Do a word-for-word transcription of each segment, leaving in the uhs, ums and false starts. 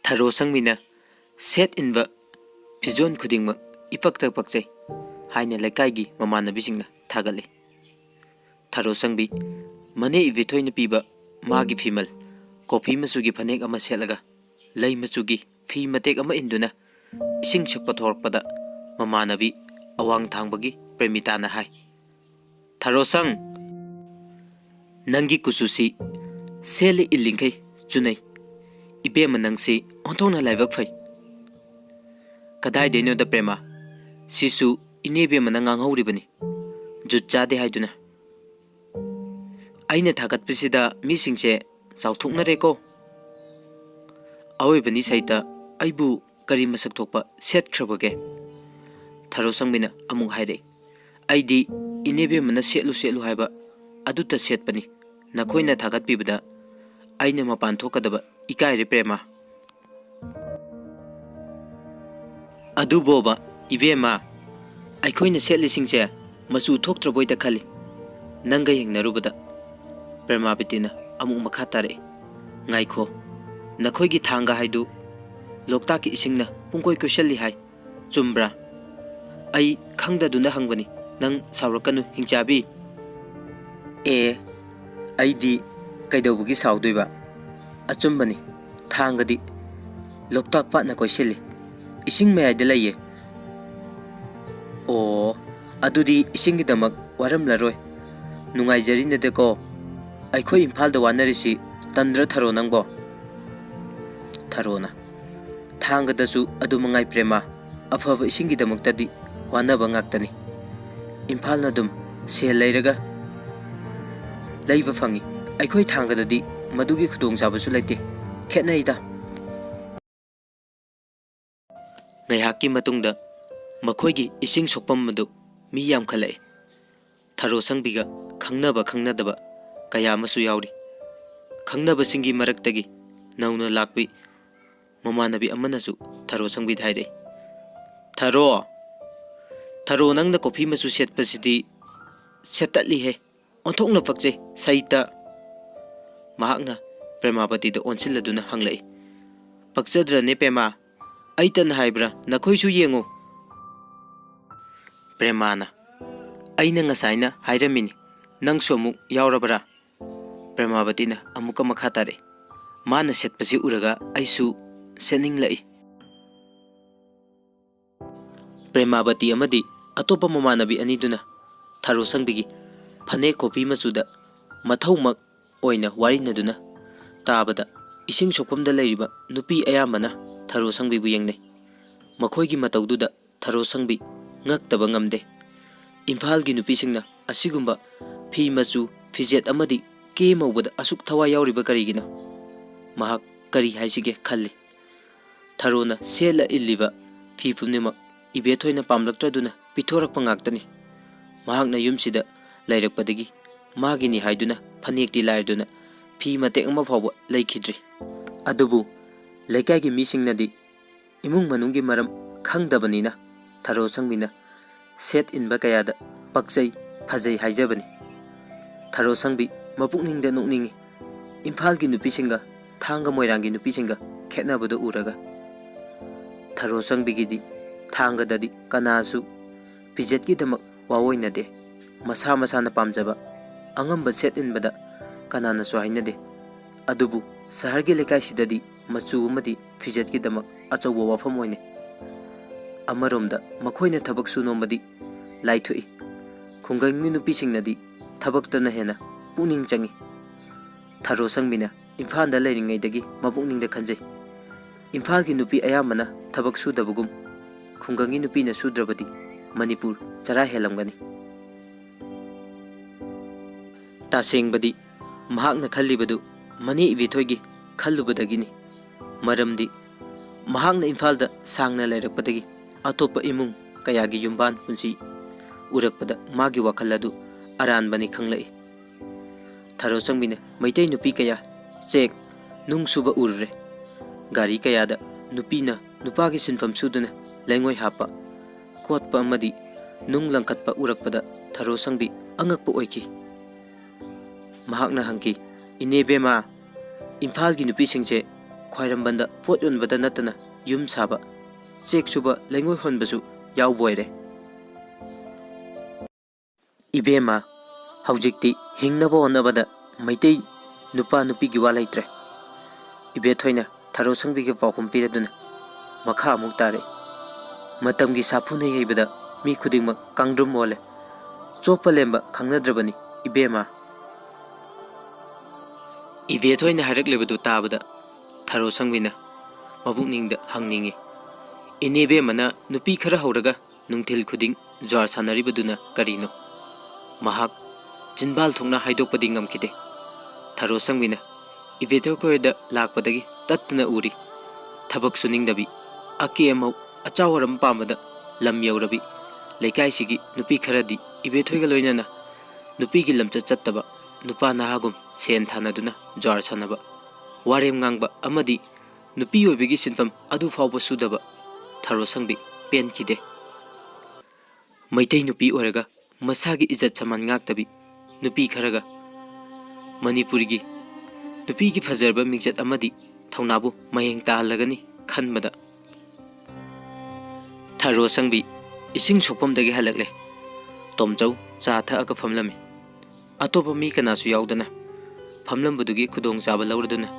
ꯊꯔꯣ ꯁꯪꯕꯤꯅ ꯁꯦꯠ ꯏꯟꯕ ꯐꯤꯖꯣꯜ ꯈꯨꯗꯤꯡꯃꯛ ꯏꯄꯛꯇ ꯄꯛꯆꯩ ꯍꯥꯏꯅ ꯂꯩꯀꯥꯏꯒꯤ ꯃꯃꯥꯟꯅꯕꯤꯁꯤꯡꯅ ꯊꯥꯒꯠꯂꯤ꯫ ꯊꯔꯣ ꯁꯪꯕꯤ ꯃꯅꯦ ꯏꯕꯦꯊꯣꯏꯅ ꯄꯤꯕ ꯃꯥꯒꯤ ꯐꯤꯃꯜ ꯀꯣꯐꯤ ꯃꯆꯨꯒꯤ ꯐꯅꯦꯛ ꯑꯃ ꯁꯦꯠꯂꯒ ꯂꯩ ꯃꯆꯨꯒꯤ ꯐꯤ ꯃꯇꯦꯛ ꯑꯃ ꯏꯟꯗꯨꯅ ꯏꯁꯤꯡ ꯁꯣꯛꯄ ꯊꯣꯔꯛꯄꯗ ꯃꯃꯥꯟꯅꯕꯤ ꯑꯋꯥꯡ ꯊꯥꯡꯕꯒꯤ ꯄ꯭ꯔꯦꯃꯤꯇꯥꯅ ꯍꯥꯏ, "ꯊꯔꯣꯁꯪ, ꯅꯪꯒꯤ ꯀꯨꯆꯨꯁꯤ ꯁꯦꯠꯂꯤ ꯏꯜꯂꯤꯡꯈꯩ ꯆꯨꯅꯩ꯫ ꯏꯕꯦꯝꯃ ꯅꯪꯁꯤ ꯑꯣꯟꯊꯣꯛꯅ ꯂꯥꯏꯕꯛ ꯐꯩ꯫" "ꯀꯗꯥꯏꯗꯩꯅꯣꯗ ꯄ꯭ꯔꯦꯃꯥ, ꯁꯤꯁꯨ ꯏꯅꯦ ꯏꯕꯦꯝꯃꯅ ꯉꯥꯡꯍꯧꯔꯤꯕꯅꯤ, ꯖꯨꯠ ꯆꯥꯗꯦ ꯍꯥꯏꯗꯨꯅ꯫ ꯑꯩꯅ ꯊꯥꯒꯠꯄꯁꯤꯗ ꯃꯤꯁꯤꯡꯁꯦ ꯆꯥꯎꯊꯣꯛꯅꯔꯦꯀꯣ꯫ ꯑꯑꯣꯏꯕꯅꯤ ꯁꯩꯇ, ꯑꯩꯕꯨ ꯀꯔꯤ ꯃꯁꯛ ꯊꯣꯛꯄ ꯁꯦꯠꯈ꯭ꯔꯕꯒꯦ?" ꯊꯔꯣ ꯁꯪꯕꯤꯅ ꯑꯃꯨꯛ ꯍꯥꯏꯔꯛꯏ, "ꯑꯩꯗꯤ ꯏꯅꯦꯕꯦꯝꯃꯅ ꯁꯦꯠꯂꯨ ꯁꯦꯠꯂꯨ ꯍꯥꯏꯕ ꯑꯗꯨꯇ ꯁꯦꯠꯄꯅꯤ꯫ ꯅꯈꯣꯏꯅ ꯊꯥꯒꯠꯄꯤꯕꯗ ꯑꯩꯅ ꯃꯄꯥꯟ ꯊꯣꯛꯀꯗꯕ ꯏꯀꯥꯏꯔꯦ ꯄ꯭ꯔꯦꯃꯥ꯫" "ꯑꯗꯨꯕꯣꯕ, ꯏꯕꯦꯝꯃ, ꯑꯩꯈꯣꯏꯅ ꯁꯦꯠꯂꯤꯁꯤꯡꯁꯦ ꯃꯆꯨ ꯊꯣꯛꯇ꯭ꯔꯕꯣꯏꯗ ꯈꯜꯂꯤ, ꯅꯪꯒ ꯌꯦꯡꯅꯔꯨꯕꯗ꯫" ꯄ꯭ꯔꯦꯃꯥꯕꯇꯤꯅ ꯑꯃꯨꯛ ꯃꯈꯥ ꯇꯥꯔꯛꯏ, "ꯉꯥꯏꯈꯣ, ꯅꯈꯣꯏꯒꯤ ꯊꯥꯡꯒ ꯍꯥꯏꯗꯨ ꯂꯣꯛꯇꯥꯛꯀꯤ ꯏꯁꯤꯡꯅ ꯄꯨꯡꯀꯣꯏ ꯀꯣꯏꯁꯜꯂꯤ ꯍꯥꯏ, ꯆꯨꯝꯕ꯭ꯔꯥ? ꯑꯩ ꯈꯪꯗꯗꯨꯅ ꯍꯪꯕꯅꯤ, ꯅꯪ ꯁꯥꯎꯔꯛꯀꯅꯨ ꯍꯤꯡꯆꯥꯕꯤ꯫" "ꯑꯦ, ꯑꯩꯗꯤ ꯀꯩꯗꯧꯕꯒꯤ ꯁꯥꯎꯗꯣꯏꯕ? ꯑꯆꯨꯝꯕꯅꯤ, ꯊꯥꯡꯒꯗꯤ ꯂꯣꯛꯇꯥꯛ ꯄꯥꯠꯅ ꯀꯣꯏꯁꯤꯜꯂꯤ, ꯏꯁꯤꯡ ꯃꯌꯥꯏꯗ ꯂꯩꯌꯦ꯫" "ꯑꯣ, ꯑꯗꯨꯗꯤ ꯏꯁꯤꯡꯒꯤꯗꯃꯛ ꯋꯥꯔꯝꯂꯔꯣꯏ꯫ ꯅꯨꯡꯉꯥꯏꯖꯔꯤꯅꯦꯗꯀꯣ꯫ ꯑꯩꯈꯣꯏ ꯏꯝꯐꯥꯜꯗ ꯋꯥꯅꯔꯤꯁꯤ ꯇꯟꯗ꯭ꯔ ꯊꯔꯣ ꯅꯪꯕꯣ?" ꯊꯔꯣꯅ, "ꯊꯥꯡꯒꯗꯁꯨ ꯑꯗꯨ ꯃꯉꯥꯏ ꯄ꯭ꯔꯦꯃꯥ, ꯑꯐꯕ ꯏꯁꯤꯡꯒꯤꯗꯃꯛꯇꯗꯤ ꯋꯥꯅꯕ ꯉꯥꯛꯇꯅꯤ꯫ ꯏꯝꯐꯥꯜꯅ ꯑꯗꯨꯝ ꯁꯦꯜ ꯂꯩꯔꯒ ꯂꯩꯕ ꯐꯪꯉꯤ꯫ ꯑꯩꯈꯣꯏ ꯊꯥꯡꯒꯗꯗꯤ ꯃꯗꯨꯒꯤ ꯈꯨꯗꯣꯡꯆꯥꯕꯁꯨ ꯂꯩꯇꯦ꯫ ꯈꯦꯠꯅꯩꯗ꯫" ꯉꯥꯏꯍꯥꯛꯀꯤ ꯃꯇꯨꯡꯗ ꯃꯈꯣꯏꯒꯤ ꯏꯁꯤꯡ ꯁꯣꯛꯐꯝ ꯑꯗꯨ ꯃꯤ ꯌꯥꯝꯈꯠꯂꯛꯏ꯫ ꯊꯔꯣ ꯁꯪꯕꯤꯒ ꯈꯪꯅꯕ ꯈꯪꯅꯗꯕ ꯀꯌꯥ ꯑꯃꯁꯨ ꯌꯥꯎꯔꯤ꯫ ꯈꯪꯅꯕꯁꯤꯡꯒꯤ ꯃꯔꯛꯇꯒꯤ ꯅꯧꯅ ꯂꯥꯛꯄꯤ ꯃꯃꯥꯟꯅꯕꯤ ꯑꯃꯅꯁꯨ ꯊꯔꯣ ꯁꯪꯕꯤꯗ ꯍꯥꯏꯔꯛꯏ, "ꯊꯔꯣ, ꯊꯔꯣ, ꯅꯪꯅ ꯀꯣꯐꯤ ꯃꯆꯨ ꯁꯦꯠꯄꯁꯤꯗꯤ ꯁꯦꯠꯇꯠꯂꯤꯍꯦ, ꯑꯣꯟꯊꯣꯛꯅ ꯄꯛꯆꯩ, ꯁꯩꯇ꯫" ꯃꯍꯥꯛꯅ ꯄ꯭ꯔꯦꯃꯥꯕꯇꯤꯗ ꯑꯣꯟꯁꯤꯜꯂꯗꯨꯅ ꯍꯪꯂꯛꯏ, "ꯄꯛꯆꯗ꯭ꯔꯅꯦ ꯄꯦꯃꯥ? ꯑꯩꯇꯅ ꯍꯥꯏꯕ꯭ꯔꯥ? ꯅꯈꯣꯏꯁꯨ ꯌꯦꯡꯉꯨ!" ꯄ꯭ꯔꯦꯃꯥꯅ, "ꯑꯩꯅ ꯉꯁꯥꯏꯅ ꯍꯥꯏꯔꯝꯃꯤꯅꯤ, ꯅꯪꯁꯨ ꯑꯃꯨꯛ ꯌꯥꯎꯔꯕꯔꯥ?" ꯄ꯭ꯔꯦꯃꯥꯕꯇꯤꯅ ꯑꯃꯨꯛꯀ ꯃꯈꯥ ꯇꯥꯔꯛꯏ, "ꯃꯥꯅ ꯁꯦꯠꯄꯁꯤ ꯎꯔꯒ ꯑꯩꯁꯨ ꯁꯦꯠꯅꯤꯡꯂꯛꯏ꯫" ꯄ꯭ꯔꯦꯃꯥꯕꯇꯤ ꯑꯃꯗꯤ ꯑꯇꯣꯞꯄ ꯃꯃꯥꯟꯅꯕꯤ ꯑꯅꯤꯗꯨꯅ ꯊꯔꯣ ꯁꯪꯕꯤꯒꯤ ꯐꯅꯦꯛ ꯀꯣꯐꯤ ꯃꯆꯨꯗ ꯃꯊꯧꯃꯛ ꯑꯣꯏꯅ ꯋꯥꯔꯤꯅꯗꯨꯅ ꯇꯥꯕꯗ, ꯏꯁꯤꯡ ꯁꯣꯛꯐꯝꯗ ꯂꯩꯔꯤꯕ ꯅꯨꯄꯤ ꯑꯌꯥꯝꯕꯅ ꯊꯔꯣ ꯁꯪꯕꯤꯕꯨ ꯌꯦꯡꯅꯩ꯫ ꯃꯈꯣꯏꯒꯤ ꯃꯇꯧꯗꯨꯗ ꯊꯔꯣ ꯁꯪꯕꯤ ꯉꯛꯇꯕ ꯉꯝꯗꯦ꯫ ꯏꯝꯐꯥꯜꯒꯤ ꯅꯨꯄꯤꯁꯤꯡꯅ ꯑꯁꯤꯒꯨꯝꯕ ꯐꯤ ꯃꯆꯨ, ꯐꯤꯖꯦꯠ ꯑꯃꯗꯤ ꯀꯦ ꯃꯧꯕꯗ ꯑꯁꯨꯛ ꯊꯋꯥꯏ ꯌꯥꯎꯔꯤꯕ ꯀꯔꯤꯒꯤꯅꯣ? ꯃꯍꯥꯛ ꯀꯔꯤ ꯍꯥꯏꯁꯤꯒꯦ ꯈꯜꯂꯤ꯫ ꯊꯔꯣꯅ ꯁꯦꯠꯂ ꯏꯜꯂꯤꯕ ꯐꯤ ꯄꯨꯝꯅꯃꯛ ꯏꯕꯦꯊꯣꯏꯅ ꯄꯥꯝꯂꯛꯇ꯭ꯔꯗꯨꯅ ꯄꯤꯊꯣꯔꯛꯄ ꯉꯥꯛꯇꯅꯤ꯫ ꯃꯍꯥꯛꯅ ꯌꯨꯝꯁꯤꯗ ꯂꯩꯔꯛꯄꯗꯒꯤ ꯃꯥꯒꯤꯅꯤ ꯍꯥꯏꯗꯨꯅ ꯐꯅꯦꯛꯇꯤ ꯂꯥꯏꯔꯗꯨꯅ ꯐꯤ ꯃꯇꯦꯛ ꯑꯃ ꯐꯥꯎꯕ ꯂꯩꯈꯤꯗ꯭ꯔꯤ꯫ ꯑꯗꯨꯕꯨ ꯂꯩꯀꯥꯏꯒꯤ ꯃꯤꯁꯤꯡꯅꯗꯤ ꯏꯃꯨꯡ ꯃꯅꯨꯡꯒꯤ ꯃꯔꯝ ꯈꯪꯗꯕꯅꯤꯅ ꯊꯔꯣ ꯁꯪꯕꯤꯅ ꯁꯦꯠ ꯏꯟꯕ ꯀꯌꯥꯗ ꯄꯛꯆꯩ, ꯐꯖꯩ ꯍꯥꯏꯖꯕꯅꯤ꯫ ꯊꯔꯣ ꯁꯪꯕꯤ ꯃꯄꯨꯛꯅꯤꯡꯗ ꯅꯣꯛꯅꯤꯡꯏ꯫ ꯏꯝꯐꯥꯜꯒꯤ ꯅꯨꯄꯤꯁꯤꯡꯒ ꯊꯥꯡꯒ ꯃꯣꯏꯔꯥꯡꯒꯤ ꯅꯨꯄꯤꯁꯤꯡꯒ ꯈꯦꯠꯅꯕꯗꯨ ꯎꯔꯒ꯫ ꯊꯔꯣ ꯁꯪꯕꯤꯒꯤꯗꯤ ꯊꯥꯡꯒꯗꯗꯤ ꯀꯅꯥꯁꯨ ꯐꯤꯖꯦꯠꯀꯤꯗꯃꯛ ꯋꯥꯑꯣꯏꯅꯗꯦ꯫ ꯃꯁꯥ ꯃꯁꯥꯅ ꯄꯥꯝꯖꯕ ꯑꯉꯝꯕ ꯁꯦꯠ ꯏꯟꯕꯗ ꯀꯅꯥꯅꯁꯨ ꯍꯥꯏꯅꯗꯦ꯫ ꯑꯗꯨꯕꯨ ꯁꯍꯔꯒꯤ ꯂꯩꯀꯥꯏꯁꯤꯗꯗꯤ ꯃꯆꯨ ꯑꯃꯗꯤ ꯐꯤꯖꯦꯠꯀꯤꯗꯃꯛ ꯑꯆꯧꯕ ꯋꯥꯐꯝ ꯑꯣꯏꯅꯩ꯫ ꯑꯃꯔꯣꯝꯗ ꯃꯈꯣꯏꯅ ꯊꯕꯛ ꯁꯨ ꯅꯣꯝꯕꯗꯤ ꯂꯥꯏꯊꯣꯛꯏ꯫ ꯈꯨꯡꯒꯪꯒꯤ ꯅꯨꯄꯤꯁꯤꯡꯅꯗꯤ ꯊꯕꯛꯇꯅ ꯍꯦꯟꯅ ꯄꯨꯛꯅꯤꯡ ꯆꯪꯏ꯫ ꯊꯔꯣ ꯁꯪꯕꯤꯅ ꯏꯝꯐꯥꯜꯗ ꯂꯩꯔꯤꯉꯩꯗꯒꯤ ꯃꯄꯨꯛꯅꯤꯡꯗ ꯈꯟꯖꯩ, ꯏꯝꯐꯥꯜꯒꯤ ꯅꯨꯄꯤ ꯑꯌꯥꯝꯕꯅ ꯊꯕꯛ ꯁꯨꯗꯕꯒꯨꯝ, ꯈꯨꯡꯒꯪꯒꯤ ꯅꯨꯄꯤꯅ ꯁꯨꯗ꯭ꯔꯕꯗꯤ ꯃꯅꯤꯄꯨꯔ ꯆꯔꯥ ꯍꯦꯜꯂꯝꯒꯅꯤ꯫ ꯇꯁꯦꯡꯕꯗꯤ ꯃꯍꯥꯛꯅ ꯈꯜꯂꯤꯕꯗꯨ ꯃꯅꯦ ꯏꯕꯦꯊꯣꯏꯒꯤ ꯈꯜꯂꯨꯕꯗꯒꯤꯅꯤ꯫ ꯃꯔꯝꯗꯤ ꯃꯍꯥꯛꯅ ꯏꯝꯐꯥꯜꯗ ꯁꯥꯡꯅ ꯂꯩꯔꯛꯄꯗꯒꯤ ꯑꯇꯣꯞꯄ ꯏꯃꯨꯡ ꯀꯌꯥꯒꯤ ꯌꯨꯝꯕꯥꯟ ꯄꯨꯟꯁꯤ ꯎꯔꯛꯄꯗ ꯃꯥꯒꯤ ꯋꯥꯈꯜ ꯑꯗꯨ ꯑꯔꯥꯟꯕꯅꯤ ꯈꯪꯂꯛꯏ꯫ ꯊꯔꯣ ꯁꯪꯕꯤꯅ ꯃꯩꯇꯩ ꯅꯨꯄꯤ ꯀꯌꯥ ꯆꯦꯛ, ꯅꯨꯡ ꯁꯨꯕ ꯎꯔꯨꯔꯦ꯫ ꯒꯥꯔꯤ ꯀꯌꯥꯗ ꯅꯨꯄꯤꯅ ꯅꯨꯄꯥꯒꯤ ꯁꯤꯟꯐꯝ ꯁꯨꯗꯨꯅ ꯂꯩꯉꯣꯏ ꯍꯥꯞꯄ, ꯀꯣꯠꯄ ꯑꯃꯗꯤ ꯅꯨꯡ ꯂꯪꯈꯠꯄ ꯎꯔꯛꯄꯗ ꯊꯔꯣ ꯁꯪꯕꯤ ꯑꯉꯛꯄ ꯑꯣꯏꯈꯤ꯫ ꯃꯍꯥꯛꯅ ꯍꯪꯈꯤ, "ꯏꯅꯦ ꯕꯦꯝꯃ, ꯏꯝꯐꯥꯜꯒꯤ ꯅꯨꯄꯤꯁꯤꯡꯁꯦ ꯈ꯭ꯋꯥꯏꯔꯝꯕꯟꯗ ꯄꯣꯠ ꯌꯣꯟꯕꯗ ꯅꯠꯇꯅ ꯌꯨꯝ ꯁꯥꯕ, ꯆꯦꯛ ꯁꯨꯕ, ꯂꯩꯉꯣꯏ ꯍꯣꯟꯕꯁꯨ ꯌꯥꯎꯕ ꯑꯣꯏꯔꯦ꯫ ꯏꯕꯦꯝꯃ, ꯍꯧꯖꯤꯛꯇꯤ ꯍꯤꯡꯅꯕ ꯍꯣꯠꯅꯕꯗ ꯃꯩꯇꯩ ꯅꯨꯄꯥ ꯅꯨꯄꯤꯒꯤ ꯋꯥ ꯂꯩꯇ꯭ꯔꯦ꯫ ꯏꯕꯦꯊꯣꯏꯅ ꯊꯔꯣ ꯁꯪꯕꯤꯒꯤ ꯄꯥꯎꯈꯨꯝ ꯄꯤꯔꯗꯨꯅ ꯃꯈꯥ ꯑꯃꯨꯛ ꯇꯥꯔꯛꯏ꯫ ꯃꯇꯝꯒꯤ ꯁꯥꯐꯨꯅ ꯌꯩꯕꯗ ꯃꯤ ꯈꯨꯗꯤꯡꯃꯛ ꯀꯥꯡꯗ꯭ꯔꯨꯝ ꯑꯣꯜꯂꯦ꯫ ꯆꯣꯞꯄ ꯂꯦꯝꯕ ꯈꯪꯅꯗ꯭ꯔꯕꯅꯤ ꯏꯕꯦꯝꯃ꯫ ꯏꯕꯦꯊꯣꯏꯅ ꯍꯥꯏꯔꯛꯂꯤꯕꯗꯨ ꯇꯥꯕꯗ ꯊꯔꯣ ꯁꯪꯕꯤꯅ ꯃꯕꯨꯛꯅꯤꯡꯗ ꯍꯪꯅꯤꯡꯏ, "ꯏꯅꯦꯕꯦꯝꯃꯅ ꯅꯨꯄꯤ ꯈꯔ ꯍꯧꯔꯒ ꯅꯨꯡꯊꯤꯜ ꯈꯨꯗꯤꯡ ꯖ꯭ꯋꯥꯔ ꯁꯥꯟꯅꯔꯤꯕꯗꯨꯅ ꯀꯔꯤꯅꯣ?" ꯃꯍꯥꯛ ꯆꯤꯟꯕꯥꯜ ꯊꯣꯛꯅ ꯍꯥꯏꯗꯣꯛꯄꯗꯤ ꯉꯝꯈꯤꯗꯦ꯫ ꯊꯔꯣ ꯁꯪꯕꯤꯅ ꯏꯕꯦꯊꯣꯏ ꯈꯣꯏꯗ ꯂꯥꯛꯄꯗꯒꯤ ꯇꯠꯇꯅ ꯎꯔꯤ꯫ ꯊꯕꯛ ꯁꯨꯅꯤꯡꯗꯕꯤ, ꯑꯀꯦ ꯑꯃꯧ, ꯑꯆꯥꯎ ꯑꯔꯝ ꯄꯥꯝꯕꯗ ꯂꯝ ꯌꯧꯔꯕꯤ ꯂꯩꯀꯥꯏꯁꯤꯒꯤ ꯅꯨꯄꯤ ꯈꯔꯗꯤ ꯏꯕꯦꯊꯣꯏꯒ ꯂꯣꯏꯅꯅ ꯅꯨꯄꯤꯒꯤ ꯂꯝꯆꯠ ꯆꯠꯇꯕ, ꯅꯨꯄꯥ ꯅꯍꯥꯒꯨꯝ ꯁꯦꯟ ꯊꯥꯅꯗꯨꯅ ꯖ꯭ꯋꯥꯔ ꯁꯥꯟꯅꯕ, ꯋꯥꯔꯦꯝ ꯉꯥꯡꯕ ꯑꯃꯗꯤ ꯅꯨꯄꯤ ꯑꯣꯏꯕꯒꯤ ꯁꯤꯟꯐꯝ ꯑꯗꯨ ꯐꯥꯎꯕ ꯁꯨꯗꯕ ꯊꯔꯣ ꯁꯪꯕꯤ ꯄꯦꯟꯈꯤꯗꯦ꯫ ꯃꯩꯇꯩ ꯅꯨꯄꯤ ꯑꯣꯏꯔꯒ ꯃꯁꯥꯒꯤ ꯏꯖꯠ ꯁꯃꯥꯟ ꯉꯥꯛꯇꯕꯤ ꯅꯨꯄꯤ ꯈꯔꯒ ꯃꯅꯤꯄꯨꯔꯒꯤ ꯅꯨꯄꯤꯒꯤ ꯐꯖꯔꯕ ꯃꯤꯡꯆꯠ ꯑꯃꯗꯤ ꯊꯧꯅꯥꯕꯨ ꯃꯌꯦꯡ ꯇꯥꯍꯜꯂꯒꯅꯤ ꯈꯟꯕꯗ ꯊꯔꯣ ꯁꯪꯕꯤ ꯏꯁꯤꯡ ꯁꯣꯛꯐꯝꯗꯒꯤ ꯍꯜꯂꯛꯂꯦ꯫ ꯇꯣꯝꯆꯧ ꯆꯥ ꯊꯛꯑꯒ ꯐꯝꯂꯝꯃꯤ꯫ ꯑꯇꯣꯞꯄ ꯃꯤ ꯀꯅꯥꯁꯨ ꯌꯥꯎꯗꯅ ꯐꯝꯂꯝꯕꯗꯨꯒꯤ ꯈꯨꯗꯣꯡꯆꯥꯕ ꯂꯧꯔꯗꯨꯅ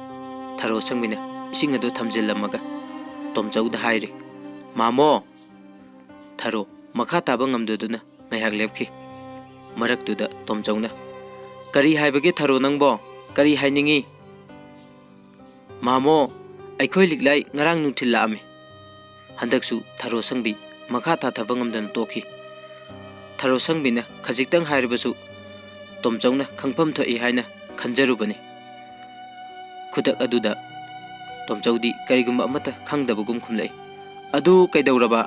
ꯊꯔꯣ ꯁꯪꯕꯤꯅ ꯏꯁꯤꯡ ꯑꯗꯨ ꯊꯝꯖꯤꯜꯂꯝꯃꯒ ꯇꯣꯝꯆꯧꯗ ꯍꯥꯏꯔꯤ, "ꯃꯥꯃꯣ!" ꯊꯔꯣ ꯃꯈꯥ ꯇꯥꯕ ꯉꯝꯗꯗꯨꯅ ꯉꯥꯏꯍꯥꯛ ꯂꯦꯞꯈꯤ꯫ ꯃꯔꯛꯇꯨꯗ ꯇꯣꯝꯆꯧꯅ, "ꯀꯔꯤ ꯍꯥꯏꯕꯒꯦ ꯊꯔꯣ ꯅꯪꯕꯣ? ꯀꯔꯤ ꯍꯥꯏꯅꯤꯡꯉꯤ?" "ꯃꯥꯃꯣ, ꯑꯩꯈꯣꯏ ꯂꯤꯛꯂꯥꯏ ꯉꯔꯥꯡ ꯅꯨꯡꯊꯤꯜ ꯂꯥꯛꯑꯝꯃꯤ꯫" ꯍꯟꯗꯛꯁꯨ ꯊꯔꯣ ꯁꯪꯕꯤ ꯃꯈꯥ ꯇꯥꯊꯕ ꯉꯝꯗꯅ ꯇꯣꯛꯈꯤ꯫ ꯊꯔꯣ ꯁꯪꯕꯤꯅ ꯈꯖꯤꯛꯇꯪ ꯍꯥꯏꯔꯕꯁꯨ ꯇꯣꯝꯆꯧꯅ ꯈꯪꯐꯝ ꯊꯣꯛꯏ ꯍꯥꯏꯅ ꯈꯟꯖꯔꯨꯕꯅꯤ꯫ ꯈꯨꯗꯛ ꯑꯗꯨꯗ ꯇꯣꯝꯆꯧꯗꯤ ꯀꯔꯤꯒꯨꯝꯕ ꯑꯃꯠꯇ ꯈꯪꯗꯕꯒꯨꯝ ꯈꯨꯝꯂꯛꯏ꯫ "ꯑꯗꯨ ꯀꯩꯗꯧꯔꯕ?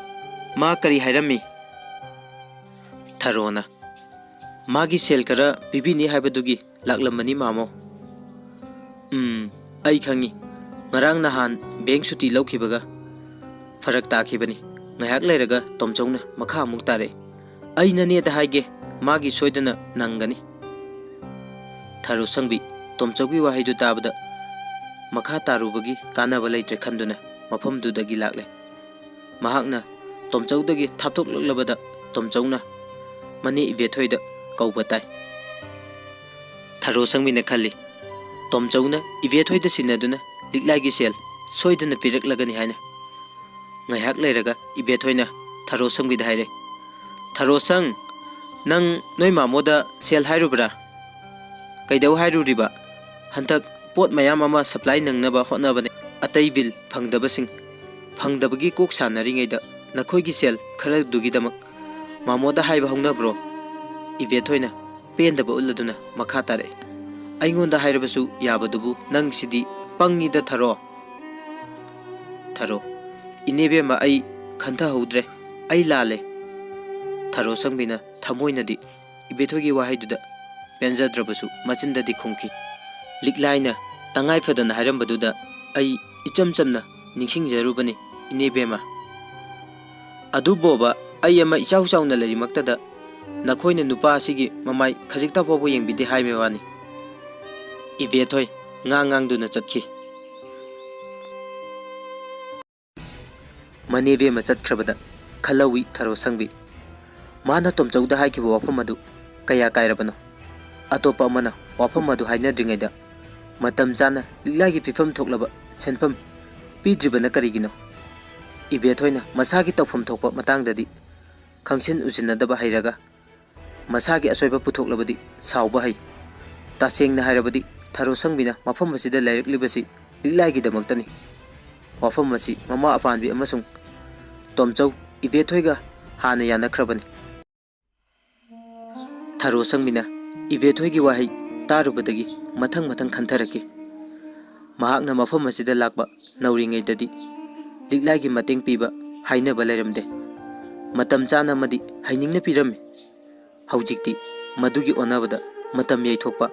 ꯃꯥ ꯀꯔꯤ ꯍꯥꯏꯔꯝꯃꯤ?" ꯊꯔꯣꯅ, "ꯃꯥꯒꯤ ꯁꯦꯜ ꯈꯔ ꯄꯤꯕꯤꯅꯤ ꯍꯥꯏꯕꯗꯨꯒꯤ ꯂꯥꯛꯂꯝꯕꯅꯤ, ꯃꯥꯃꯣ꯫" "ꯎꯝ, ꯑꯩ ꯈꯪꯉꯤ꯫ ꯉꯔꯥꯡ ꯅꯍꯥꯟ ꯕꯦꯡ ꯁꯨꯇꯤ ꯂꯧꯈꯤꯕꯒ ꯐꯔꯛ ꯇꯥꯈꯤꯕꯅꯤ꯫" ꯉꯥꯏꯍꯥꯛ ꯂꯩꯔꯒ ꯇꯣꯝꯆꯧꯅ ꯃꯈꯥ ꯑꯃꯨꯛ ꯇꯥꯔꯛꯏ, "ꯑꯩ ꯅꯅꯦꯗ ꯍꯥꯏꯒꯦ, ꯃꯥꯒꯤ ꯁꯣꯏꯗꯅ ꯅꯪꯒꯅꯤ꯫" ꯊꯔꯣ ꯁꯪꯕꯤ ꯇꯣꯝꯆꯧꯒꯤ ꯋꯥꯍꯩꯗꯨ ꯇꯥꯕꯗ ꯃꯈꯥ ꯇꯥꯔꯨꯕꯒꯤ ꯀꯥꯟꯅꯕ ꯂꯩꯇ꯭ꯔꯦ ꯈꯟꯗꯨꯅ ꯃꯐꯝꯗꯨꯗꯒꯤ ꯂꯥꯛꯂꯦ꯫ ꯃꯍꯥꯛꯅ ꯇꯣꯝꯆꯧꯗꯒꯤ ꯊꯥꯞꯊꯣꯛꯂꯛꯂꯕꯗ ꯇꯣꯝꯆꯧꯅ ꯃꯅꯦ ꯏꯕꯦꯊꯣꯏꯗ ꯀꯧꯕ ꯇꯥꯏ꯫ ꯊꯔꯣ ꯁꯪꯕꯤꯅ ꯈꯜꯂꯤ, ꯇꯣꯝꯆꯧꯅ ꯏꯕꯦꯊꯣꯏꯗ ꯁꯤꯟꯅꯗꯨꯅ ꯂꯤꯛꯂꯥꯏꯒꯤ ꯁꯦꯜ ꯁꯣꯏꯗꯅ ꯄꯤꯔꯛꯂꯒꯅꯤ ꯍꯥꯏꯅ꯫ ꯉꯥꯏꯍꯥꯛ ꯂꯩꯔꯒ ꯏꯕꯦꯊꯣꯏꯅ ꯊꯔꯣ ꯁꯪꯕꯤꯗ ꯍꯥꯏꯔꯦ, "ꯊꯔꯣ ꯁꯪ, ꯅꯪ ꯅꯣꯏ ꯃꯥꯃꯣꯗ ꯁꯦꯜ ꯍꯥꯏꯔꯨꯕ꯭ꯔꯥ? ꯀꯩꯗꯧ ꯍꯥꯏꯔꯨꯔꯤꯕ? ꯍꯟꯗꯛ ꯄꯣꯠ ꯃꯌꯥꯝ ꯑꯃ ꯁꯄ꯭ꯂꯥꯏ ꯅꯪꯅꯕ ꯍꯣꯠꯅꯕꯅꯦ꯫ ꯑꯇꯩ ꯕꯤꯜ ꯐꯪꯗꯕꯁꯤꯡ ꯐꯪꯗꯕꯒꯤ ꯀꯣꯛ ꯁꯥꯟꯅꯔꯤꯉꯩꯗ ꯅꯈꯣꯏꯒꯤ ꯁꯦꯜ ꯈꯔꯗꯨꯒꯤꯗꯃꯛ ꯃꯥꯃꯣꯗ ꯍꯥꯏꯕ ꯍꯧꯅꯕ꯭ꯔꯣ?" ꯏꯕꯦꯊꯣꯏꯅ ꯄꯦꯟꯗꯕ ꯎꯠꯂꯗꯨꯅ ꯃꯈꯥ ꯇꯥꯔꯛꯏ, "ꯑꯩꯉꯣꯟꯗ ꯍꯥꯏꯔꯕꯁꯨ ꯌꯥꯕꯗꯨꯕꯨ ꯅꯪꯁꯤꯗꯤ ꯄꯪꯉꯤꯗ ꯊꯔꯣ꯫ ꯊꯔꯣ, ꯏꯅꯦꯕꯦꯝꯃ, ꯑꯩ ꯈꯟꯊꯍꯧꯗ꯭ꯔꯦ, ꯑꯩ ꯂꯥꯜꯂꯦ꯫" ꯊꯔꯣ ꯁꯪꯕꯤꯅ ꯊꯃꯣꯏꯅꯗꯤ ꯏꯕꯦꯊꯣꯏꯒꯤ ꯋꯥꯍꯩꯗꯨꯗ ꯄꯦꯟꯖꯗ꯭ꯔꯕꯁꯨ ꯃꯆꯤꯟꯗꯗꯤ ꯈꯨꯝꯈꯤ, "ꯂꯤꯛꯂꯥꯏꯅ ꯇꯉꯥꯏ ꯐꯗꯅ ꯍꯥꯏꯔꯝꯕꯗꯨꯗ ꯑꯩ ꯏꯆꯝ ꯆꯝꯅ ꯅꯤꯡꯁꯤꯡꯖꯔꯨꯕꯅꯤ, ꯏꯅꯦꯕꯦꯝꯃ꯫ ꯑꯗꯨꯕꯣꯕ, ꯑꯩ ꯑꯃ ꯏꯆꯥꯎ ꯆꯥꯎꯅ ꯂꯩꯔꯤꯃꯛꯇꯗ ꯅꯈꯣꯏꯅ ꯅꯨꯄꯥ ꯑꯁꯤꯒꯤ ꯃꯃꯥꯏ ꯈꯖꯤꯛꯇ ꯐꯥꯎꯕ ꯌꯦꯡꯕꯤꯗꯦ ꯍꯥꯏꯕ ꯋꯥꯅꯤ꯫" ꯏꯕꯦꯊꯣꯏ ꯉꯥꯡ ꯉꯥꯡꯗꯨꯅ ꯆꯠꯈꯤ꯫ ꯃꯅꯦꯕꯦꯝꯃ ꯆꯠꯈ꯭ꯔꯕꯗ ꯈꯜꯍꯧꯋꯤ ꯊꯔꯣ ꯁꯪꯕꯤ꯫ ꯃꯥꯅ ꯇꯣꯝꯆꯧꯗ ꯍꯥꯏꯈꯤꯕ ꯋꯥꯐꯝ ꯑꯗꯨ ꯀꯌꯥ ꯀꯥꯏꯔꯕꯅꯣ? ꯑꯇꯣꯞꯄ ꯑꯃꯅ ꯋꯥꯐꯝ ꯑꯗꯨ ꯍꯥꯏꯅꯗ꯭ꯔꯤꯉꯩꯗ ꯃꯇꯝ ꯆꯥꯅ ꯂꯤꯛꯂꯥꯏꯒꯤ ꯄꯤꯐꯝ ꯊꯣꯛꯂꯕ ꯁꯦꯟꯐꯝ ꯄꯤꯗ꯭ꯔꯤꯕꯅ ꯀꯔꯤꯒꯤꯅꯣ? ꯏꯕꯦꯊꯣꯏꯅ ꯃꯁꯥꯒꯤ ꯇꯧꯐꯝ ꯊꯣꯛꯄ ꯃꯇꯥꯡꯗꯗꯤ ꯈꯪꯁꯤꯟ ꯎꯁꯤꯟꯅꯗꯕ ꯍꯩꯔꯒ ꯃꯁꯥꯒꯤ ꯑꯁꯣꯏꯕ ꯄꯨꯊꯣꯛꯂꯕꯗꯤ ꯁꯥꯎꯕ ꯍꯩ꯫ ꯇꯁꯦꯡꯅ ꯍꯥꯏꯔꯕꯗꯤ ꯊꯔꯣ ꯁꯪꯕꯤꯅ ꯃꯐꯝ ꯑꯁꯤꯗ ꯂꯩꯔꯛꯂꯤꯕꯁꯤ ꯂꯤꯛꯂꯥꯏꯒꯤꯗꯃꯛꯇꯅꯤ꯫ ꯋꯥꯐꯝ ꯑꯁꯤ ꯃꯃꯥ ꯑꯄꯥꯟꯕꯤ ꯑꯃꯁꯨꯡ ꯇꯣꯝꯆꯧ ꯏꯕꯦꯊꯣꯏꯒ ꯍꯥꯟꯅ ꯌꯥꯅꯈ꯭ꯔꯕꯅꯤ꯫ ꯊꯔꯣ ꯁꯪꯕꯤꯅ ꯏꯕꯦꯊꯣꯏꯒꯤ ꯋꯥꯍꯩ ꯇꯥꯔꯨꯕꯗꯒꯤ ꯃꯊꯪ ꯃꯊꯪ ꯈꯟꯊꯔꯛꯈꯤ꯫ ꯃꯍꯥꯛꯅ ꯃꯐꯝ ꯑꯁꯤꯗ ꯂꯥꯛꯄ ꯅꯧꯔꯤꯉꯩꯗꯗꯤ ꯂꯤꯛꯂꯥꯏꯒꯤ ꯃꯇꯦꯡ ꯄꯤꯕ ꯍꯥꯏꯅꯕ ꯂꯩꯔꯝꯗꯦ꯫ ꯃꯇꯝ ꯆꯥꯅ ꯑꯃꯗꯤ ꯍꯩꯅꯤꯡꯅ ꯄꯤꯔꯝꯃꯤ꯫ ꯍꯧꯖꯤꯛꯇꯤ ꯃꯗꯨꯒꯤ ꯑꯣꯟꯅꯕꯗ ꯃꯇꯝ ꯌꯩꯊꯣꯛꯄ,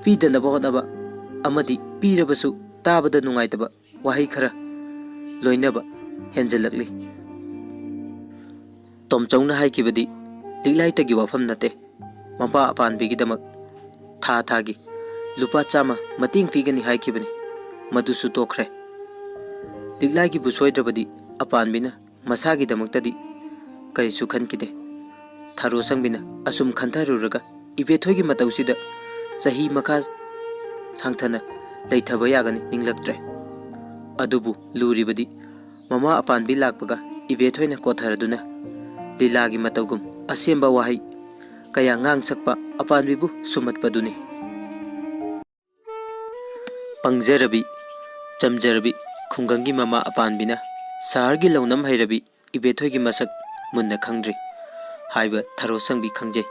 ꯄꯤꯗꯅꯕ ꯍꯣꯠꯅꯕ ꯑꯃꯗꯤ ꯄꯤꯔꯕꯁꯨ ꯇꯥꯕꯗ ꯅꯨꯡꯉꯥꯏꯇꯕ ꯋꯥꯍꯩ ꯈꯔ ꯂꯣꯏꯅꯕ ꯍꯦꯟꯖꯜꯂꯛꯂꯤ꯫ ꯇꯣꯝꯆꯧꯅ ꯍꯥꯏꯈꯤꯕꯗꯤ ꯂꯤꯛꯂꯥꯏꯇꯒꯤ ꯋꯥꯐꯝ ꯅꯠꯇꯦ꯫ ꯃꯄꯥ ꯑꯄꯥꯟꯕꯤꯒꯤꯗꯃꯛ ꯊꯥ ꯊꯥꯒꯤ ꯂꯨꯄꯥ ꯆꯥꯝꯃ ꯃꯇꯦꯡ ꯄꯤꯒꯅꯤ ꯍꯥꯏꯈꯤꯕꯅꯤ꯫ ꯃꯗꯨꯁꯨ ꯇꯣꯛꯈ꯭ꯔꯦ꯫ ꯂꯤꯛꯂꯥꯏꯒꯤꯕꯨ ꯁꯣꯏꯗ꯭ꯔꯕꯗꯤ ꯑꯄꯥꯟꯕꯤꯅ ꯃꯁꯥꯒꯤꯗꯃꯛꯇꯗꯤ ꯀꯔꯤꯁꯨ ꯈꯟꯈꯤꯗꯦ꯫ ꯊꯔꯣ ꯁꯪꯕꯤꯅ ꯑꯁꯨꯝ ꯈꯟꯊꯔꯨꯔꯒ ꯏꯕꯦꯊꯣꯏꯒꯤ ꯃꯇꯧꯁꯤꯗ ꯆꯍꯤ ꯃꯈꯥ ꯁꯥꯡꯊꯅ ꯂꯩꯊꯕ ꯌꯥꯒꯅꯤ ꯅꯤꯡꯂꯛꯇ꯭ꯔꯦ꯫ ꯑꯗꯨꯕꯨ ꯂꯨꯔꯤꯕꯗꯤ ꯃꯃꯥ ꯑꯄꯥꯟꯕꯤ ꯂꯥꯛꯄꯒ ꯏꯕꯦꯊꯣꯏꯅ ꯀꯣꯊꯔꯗꯨꯅ ꯂꯤꯂꯥꯒꯤ ꯃꯇꯧꯒꯨꯝ ꯑꯁꯦꯝꯕ ꯋꯥꯍꯩ ꯀꯌꯥ ꯉꯥꯡꯁꯛꯄ ꯑꯄꯥꯟꯕꯤꯕꯨ ꯁꯨꯝꯍꯠꯄꯗꯨꯅꯤ꯫ ꯄꯪꯖꯔꯕꯤ, ꯆꯝꯖꯔꯕꯤ ꯈꯨꯡꯒꯪꯒꯤ ꯃꯃꯥ ꯑꯄꯥꯟꯕꯤꯅ ꯁꯍꯔꯒꯤ ꯂꯧꯅꯝ ꯍꯩꯔꯕꯤ ꯏꯕꯦꯊꯣꯏꯒꯤ ꯃꯁꯛ ꯃꯨꯟꯅ ꯈꯪꯗ꯭ꯔꯤ ꯍꯥꯏꯕ ꯊꯔꯣ ꯁꯪꯕꯤ ꯈꯪꯖꯩ꯫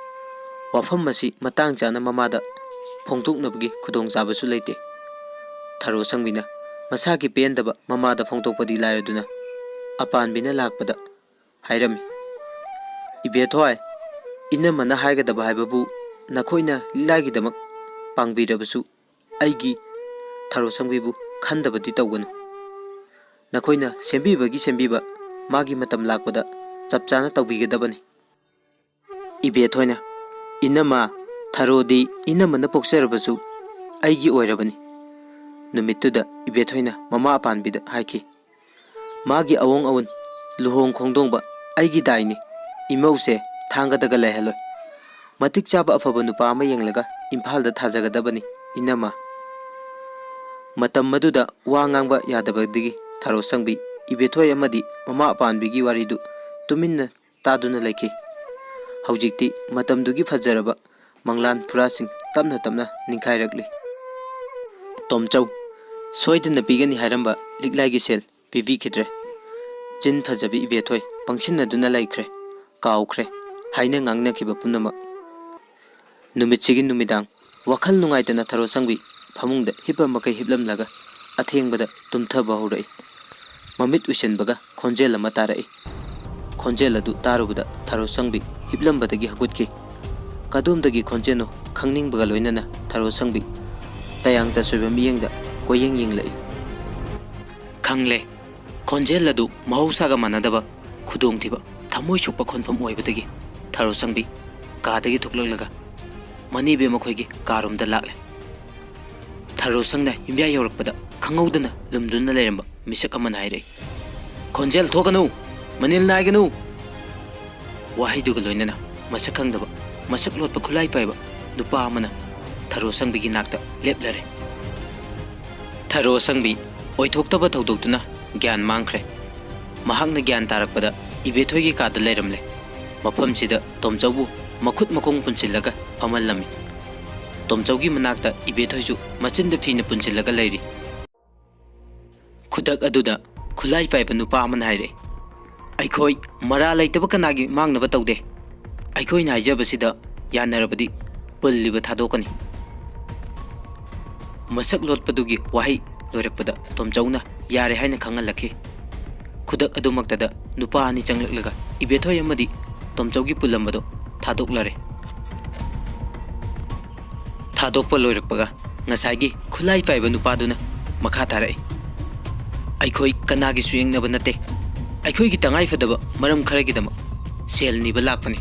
ꯋꯥꯐꯝ ꯑꯁꯤ ꯃꯇꯥꯡ ꯆꯥꯅ ꯃꯃꯥꯗ ꯐꯣꯡꯗꯣꯛꯅꯕꯒꯤ ꯈꯨꯗꯣꯡꯆꯥꯕꯁꯨ ꯂꯩꯇꯦ꯫ ꯊꯔꯣ ꯁꯪꯕꯤꯅ ꯃꯁꯥꯒꯤ ꯄꯦꯟꯗꯕ ꯃꯃꯥꯗ ꯐꯣꯡꯗꯣꯛꯄꯗꯤ ꯂꯥꯏꯔꯗꯨꯅ ꯑꯄꯥꯟꯕꯤꯅ ꯂꯥꯛꯄꯗ ꯍꯥꯏꯔꯝꯃꯤ, "ꯏꯕꯦꯊꯣꯏ, ꯏꯅꯝꯃꯅ ꯍꯥꯏꯒꯗꯕ ꯍꯥꯏꯕꯕꯨ ꯅꯈꯣꯏꯅ ꯂꯤꯛꯂꯥꯒꯤꯗꯃꯛ ꯄꯥꯡꯕꯤꯔꯕꯁꯨ ꯑꯩꯒꯤ ꯊꯔꯣ ꯁꯪꯕꯤꯕꯨ ꯈꯟꯗꯕꯗꯤ ꯇꯧꯒꯅꯨ꯫ ꯅꯈꯣꯏꯅ ꯁꯦꯝꯕꯤꯕꯒꯤ ꯁꯦꯝꯕꯤꯕ ꯃꯥꯒꯤ ꯃꯇꯝ ꯂꯥꯛꯄꯗ ꯆꯞ ꯆꯥꯅ ꯇꯧꯕꯤꯒꯗꯕꯅꯤ꯫" ꯏꯕꯦꯊꯣꯏꯅ, "ꯏꯅꯝꯃ, ꯊꯔꯣꯗꯤ ꯏꯅꯝꯃꯅ ꯄꯣꯛꯆꯔꯕꯁꯨ ꯑꯩꯒꯤ ꯑꯣꯏꯔꯕꯅꯤ꯫" ꯅꯨꯃꯤꯠꯇꯨꯗ ꯏꯕꯦꯊꯣꯏꯅ ꯃꯃꯥ ꯑꯄꯥꯟꯕꯤꯗ ꯍꯥꯏꯈꯤ, "ꯃꯥꯒꯤ ꯑꯋꯣꯡ ꯑꯋꯨꯟ, ꯂꯨꯍꯣꯡ ꯈꯣꯡꯗꯣꯡꯕ ꯑꯩꯒꯤ ꯗꯥꯏꯅꯤ꯫ ꯏꯃꯧꯁꯦ ꯊꯥꯡꯒꯗꯒ ꯂꯩꯍꯜꯂꯣꯏ꯫ ꯃꯇꯤꯛ ꯆꯥꯕ ꯑꯐꯕ ꯅꯨꯄꯥ ꯑꯃ ꯌꯦꯡꯂꯒ ꯏꯝꯐꯥꯜꯗ ꯊꯥꯖꯒꯗꯕꯅꯤ, ꯏꯅꯝꯃ꯫" ꯃꯇꯝ ꯑꯗꯨꯗ ꯋꯥ ꯉꯥꯡꯕ ꯌꯥꯗꯕꯗꯒꯤ ꯊꯔꯣ ꯁꯪꯕꯤ, ꯏꯕꯦꯊꯣꯏ ꯑꯃꯗꯤ ꯃꯃꯥ ꯑꯄꯥꯟꯕꯤꯒꯤ ꯋꯥꯔꯤꯗꯨ ꯇꯨꯃꯤꯟꯅ ꯇꯥꯗꯨꯅ ꯂꯩꯈꯤ꯫ ꯍꯧꯖꯤꯛꯇꯤ ꯃꯇꯝꯗꯨꯒꯤ ꯐꯖꯔꯕ ꯃꯪꯂꯥꯟ ꯐꯨꯔꯥꯁꯤꯡ ꯇꯞꯅ ꯇꯞꯅ ꯅꯤꯡꯈꯥꯏꯔꯛꯂꯤ꯫ ꯇꯣꯝꯆꯧ, ꯁꯣꯏꯗꯅ ꯄꯤꯒꯅꯤ ꯍꯥꯏꯔꯝꯕ ꯂꯤꯛꯂꯥꯏꯒꯤ ꯁꯦꯜ ꯄꯤꯕꯤꯈꯤꯗ꯭ꯔꯦ꯫ ꯆꯤꯟ ꯐꯖꯕꯤ ꯏꯕꯦꯊꯣꯏ ꯄꯪꯁꯤꯟꯅꯗꯨꯅ ꯂꯩꯈ꯭ꯔꯦ꯫ ꯀꯥꯎꯈ꯭ꯔꯦ ꯍꯥꯏꯅ ꯉꯥꯡꯅꯈꯤꯕ ꯄꯨꯝꯅꯃꯛ꯫ ꯅꯨꯃꯤꯠꯁꯤꯒꯤ ꯅꯨꯃꯤꯗꯥꯡ ꯋꯥꯈꯜ ꯅꯨꯡꯉꯥꯏꯇꯅ ꯊꯔꯣ ꯁꯪꯕꯤ ꯐꯃꯨꯡꯗ ꯍꯤꯞꯄ ꯃꯈꯩ ꯍꯤꯞꯂꯝꯂꯒ ꯑꯊꯦꯡꯕꯗ ꯇꯨꯝꯊꯕ ꯍꯧꯔꯛꯏ꯫ ꯃꯃꯤꯠ ꯎꯏꯁꯤꯟꯕꯒ ꯈꯣꯟꯖꯦꯜ ꯑꯃ ꯇꯥꯔꯛꯏ꯫ ꯈꯣꯟꯖꯦꯜ ꯑꯗꯨ ꯇꯥꯔꯨꯕꯗ ꯊꯔꯣ ꯁꯪꯕꯤ ꯍꯤꯞꯂꯝꯕꯗꯒꯤ ꯍꯧꯒꯠꯈꯤ꯫ ꯀꯗꯣꯝꯗꯒꯤ ꯈꯣꯟꯖꯦꯜꯅꯣ ꯈꯪꯅꯤꯡꯕꯒ ꯂꯣꯏꯅꯅ ꯊꯔꯣ ꯁꯪꯕꯤ ꯇꯌꯥꯡ ꯇꯁꯣꯏꯕ ꯃꯤꯠꯌꯦꯡꯗ ꯀꯣꯏꯌꯦꯡ ꯌꯦꯡꯂꯛꯏ꯫ ꯈꯪꯂꯦ, ꯈꯣꯟꯖꯦꯜ ꯑꯗꯨ ꯃꯍꯧꯁꯥꯒ ꯃꯥꯟꯅꯗꯕ ꯈꯨꯗꯣꯡꯊꯤꯕ, ꯊꯃꯣꯏ ꯁꯣꯛꯄ ꯈꯣꯟꯐꯝ ꯑꯣꯏꯕꯗꯒꯤ ꯊꯔꯣ ꯁꯪꯕꯤ ꯀꯥꯗꯒꯤ ꯊꯣꯛꯂꯛꯂꯒ ꯃꯅꯤꯕꯦꯝ ꯃꯈꯣꯏꯒꯤ ꯀꯥꯔꯣꯝꯗ ꯂꯥꯛꯂꯦ꯫ ꯊꯔꯣ ꯁꯪꯅ ꯌꯨꯝꯌꯥ ꯌꯧꯔꯛꯄꯗ ꯈꯪꯍꯧꯗꯅ ꯂꯨꯝꯗꯨꯅ ꯂꯩꯔꯝꯕ ꯃꯤꯁꯛ ꯑꯃꯅ ꯍꯥꯏꯔꯛꯏ, "ꯈꯣꯟꯖꯦꯜ ꯊꯣꯛꯀꯅꯨ, ꯃꯅꯤꯜ ꯅꯥꯏꯒꯅꯨ!" ꯋꯥꯍꯩꯗꯨꯒ ꯂꯣꯏꯅꯅ ꯃꯁꯛ ꯈꯪꯗꯕ, ꯃꯁꯛ ꯂꯣꯠꯄ ꯈꯨꯠꯂꯥꯏ ꯄꯥꯏꯕ ꯅꯨꯄꯥ ꯑꯃꯅ ꯊꯔꯣ ꯑꯁꯪꯕꯤꯒꯤ ꯅꯥꯛꯇ ꯂꯦꯞꯂꯔꯦ꯫ ꯊꯔꯣ ꯑꯁꯪꯕꯤ ꯑꯣꯏꯊꯣꯛꯇꯕ ꯊꯧꯗꯣꯛꯇꯨꯅ ꯒ꯭ꯌꯥꯟ ꯃꯥꯡꯈ꯭ꯔꯦ꯫ ꯃꯍꯥꯛꯅ ꯒ꯭ꯌꯥꯟ ꯇꯥꯔꯛꯄꯗ ꯏꯕꯦꯊꯣꯏꯒꯤ ꯀꯥꯗ ꯂꯩꯔꯝꯂꯦ꯫ ꯃꯐꯝꯁꯤꯗ ꯇꯣꯝꯆꯧꯕꯨ ꯃꯈꯨꯠ ꯃꯈꯣꯡ ꯄꯨꯟꯁꯤꯜꯂꯒ ꯐꯝꯍꯜꯂꯝꯃꯤ꯫ ꯇꯣꯝꯆꯧꯒꯤ ꯃꯅꯥꯛꯇ ꯏꯕꯦꯊꯣꯏꯁꯨ ꯃꯆꯤꯟꯗ ꯐꯤꯅ ꯄꯨꯟꯁꯤꯜꯂꯒ ꯂꯩꯔꯤ꯫ ꯈꯨꯗꯛ ꯑꯗꯨꯗ ꯈꯨꯠꯂꯥꯏ ꯄꯥꯏꯕ ꯅꯨꯄꯥ ꯑꯃꯅ ꯍꯥꯏꯔꯛꯏ, "ꯑꯩꯈꯣꯏ ꯃꯔꯥ ꯂꯩꯇꯕ ꯀꯅꯥꯒꯤ ꯃꯥꯡꯅꯕ ꯇꯧꯗꯦ꯫ ꯑꯩꯈꯣꯏꯅ ꯍꯥꯏꯖꯕꯁꯤꯗ ꯌꯥꯅꯔꯕꯗꯤ ꯄꯨꯜꯂꯤꯕ ꯊꯥꯗꯣꯛꯀꯅꯤ꯫" ꯃꯁꯛ ꯂꯣꯠꯄꯗꯨꯒꯤ ꯋꯥꯍꯩ ꯂꯣꯏꯔꯛꯄꯗ ꯇꯣꯝꯆꯧꯅ ꯌꯥꯔꯦ ꯍꯥꯏꯅ ꯈꯪꯍꯜꯂꯛꯈꯤ꯫ ꯈꯨꯗꯛ ꯑꯗꯨꯃꯛꯇꯗ ꯅꯨꯄꯥ ꯑꯅꯤ ꯆꯪꯂꯛꯂꯒ ꯏꯕꯦꯊꯣꯏ ꯑꯃꯗꯤ ꯇꯣꯝꯆꯧꯒꯤ ꯄꯨꯜꯂꯝꯕꯗꯨ ꯊꯥꯗꯣꯛꯂꯔꯦ꯫ ꯊꯥꯗꯣꯛꯄ ꯂꯣꯏꯔꯛꯄꯒ ꯉꯁꯥꯏꯒꯤ ꯈꯨꯠꯂꯥꯏ ꯄꯥꯏꯕ ꯅꯨꯄꯥꯗꯨꯅ ꯃꯈꯥ ꯇꯥꯔꯛꯏ, "ꯑꯩꯈꯣꯏ ꯀꯅꯥꯒꯤꯁꯨ ꯌꯦꯡꯅꯕ ꯅꯠꯇꯦ꯫ ꯑꯩꯈꯣꯏꯒꯤ ꯇꯉꯥꯏ ꯐꯗꯕ ꯃꯔꯝ ꯈꯔꯒꯤꯗꯃꯛ ꯁꯦꯜ ꯅꯤꯕ ꯂꯥꯛꯄꯅꯤ꯫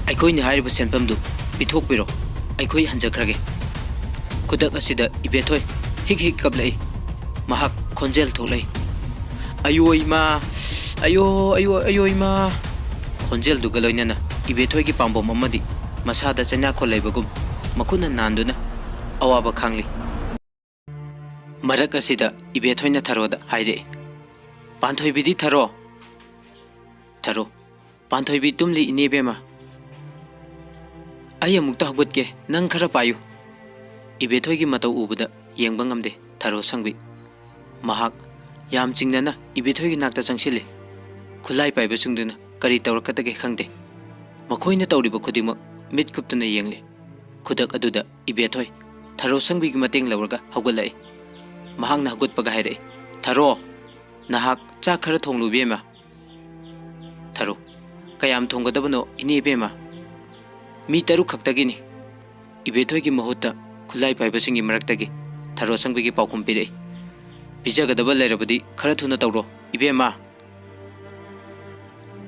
ꯑꯩꯈꯣꯏꯅ ꯍꯥꯏꯔꯤꯕ ꯁꯦꯟꯐꯝꯗꯨ ꯄꯤꯊꯣꯛꯄꯤꯔꯣ, ꯑꯩꯈꯣꯏ ꯍꯟꯖꯈ꯭ꯔꯒꯦ꯫" ꯈꯨꯗꯛ ꯑꯁꯤꯗ ꯏꯕꯦꯊꯣꯏ ꯍꯤꯛ ꯍꯤꯛ ꯀꯞꯂꯛꯏ꯫ ꯃꯍꯥꯛ ꯈꯣꯟꯖꯦꯜ ꯊꯣꯛꯂꯛꯏ, "ꯑꯌꯣ ꯏꯃꯥ, ꯑꯌꯣ, ꯑꯌꯣ, ꯑꯌꯣ ꯏꯃꯥ!" ꯈꯣꯟꯖꯦꯜꯗꯨꯒ ꯂꯣꯏꯅꯅ ꯏꯕꯦꯊꯣꯏꯒꯤ ꯄꯥꯝꯕꯣꯝ ꯑꯃꯗꯤ ꯃꯁꯥꯗ ꯆꯩꯅꯥꯈꯣꯜ ꯂꯩꯕꯒꯨꯝ ꯃꯈꯨꯠꯅ ꯅꯥꯟꯗꯨꯅ ꯑꯋꯥꯕ ꯈꯥꯡꯂꯤ꯫ ꯃꯔꯛ ꯑꯁꯤꯗ ꯏꯕꯦꯊꯣꯏꯅ ꯊꯔꯣꯗ ꯍꯥꯏꯔꯛꯏ, "ꯄꯥꯟꯊꯣꯏꯕꯤꯗꯤ ꯊꯔꯣ?" ꯊꯔꯣ, "ꯄꯥꯟꯊꯣꯏꯕꯤ ꯇꯨꯝꯂꯤ, ꯏꯅꯦꯕꯦꯝꯃ꯫ ꯑꯩ ꯑꯃꯨꯛꯇ ꯍꯧꯒꯠꯀꯦ, ꯅꯪ ꯈꯔ ꯄꯥꯏꯌꯨ꯫" ꯏꯕꯦꯊꯣꯏꯒꯤ ꯃꯇꯧ ꯎꯕꯗ ꯌꯦꯡꯕ ꯉꯝꯗꯦ ꯊꯔꯣ ꯁꯪꯕꯤ꯫ ꯃꯍꯥꯛ ꯌꯥꯝ ꯆꯤꯡꯅꯅ ꯏꯕꯦꯊꯣꯏꯒꯤ ꯅꯥꯛꯇ ꯆꯪꯁꯤꯜꯂꯤ꯫ ꯈꯨꯠꯂꯥꯏ ꯄꯥꯏꯕꯁꯤꯡꯗꯨꯅ ꯀꯔꯤ ꯇꯧꯔꯛꯀꯗꯒꯦ ꯈꯪꯗꯦ꯫ ꯃꯈꯣꯏꯅ ꯇꯧꯔꯤꯕ ꯈꯨꯗꯤꯡꯃꯛ ꯃꯤꯠ ꯀꯨꯞꯇꯅ ꯌꯦꯡꯂꯤ꯫ ꯈꯨꯗꯛ ꯑꯗꯨꯗ ꯏꯕꯦꯊꯣꯏ ꯊꯔꯣ ꯁꯪꯕꯤꯒꯤ ꯃꯇꯦꯡ ꯂꯧꯔꯒ ꯍꯧꯒꯠꯂꯛꯏ꯫ ꯃꯍꯥꯛꯅ ꯍꯧꯒꯠꯄꯒ ꯍꯥꯏꯔꯛꯏ, "ꯊꯔꯣ, ꯅꯍꯥꯛ ꯆꯥꯛ ꯈꯔ ꯊꯣꯡꯂꯨ ꯏꯕꯦꯝꯃ꯫" ꯊꯔꯣ, "ꯀꯌꯥꯝ ꯊꯣꯡꯒꯗꯕꯅꯣ ꯏꯅꯦ ꯏꯕꯦꯝꯃ?" "ꯃꯤ ꯇꯔꯨꯛ ꯈꯛꯇꯒꯤꯅꯤ꯫" ꯏꯕꯦꯊꯣꯏꯒꯤ ꯃꯍꯨꯠꯇ ꯈꯨꯠꯂꯥꯏ ꯄꯥꯏꯕꯁꯤꯡꯒꯤ ꯃꯔꯛꯇꯒꯤ ꯊꯔꯣ ꯁꯪꯕꯤꯒꯤ ꯄꯥꯎꯈꯨꯝ ꯄꯤꯔꯛꯏ꯫ "ꯄꯤꯖꯒꯗꯕ ꯂꯩꯔꯕꯗꯤ ꯈꯔ ꯊꯨꯅ ꯇꯧꯔꯣ ꯏꯕꯦꯝꯃ꯫"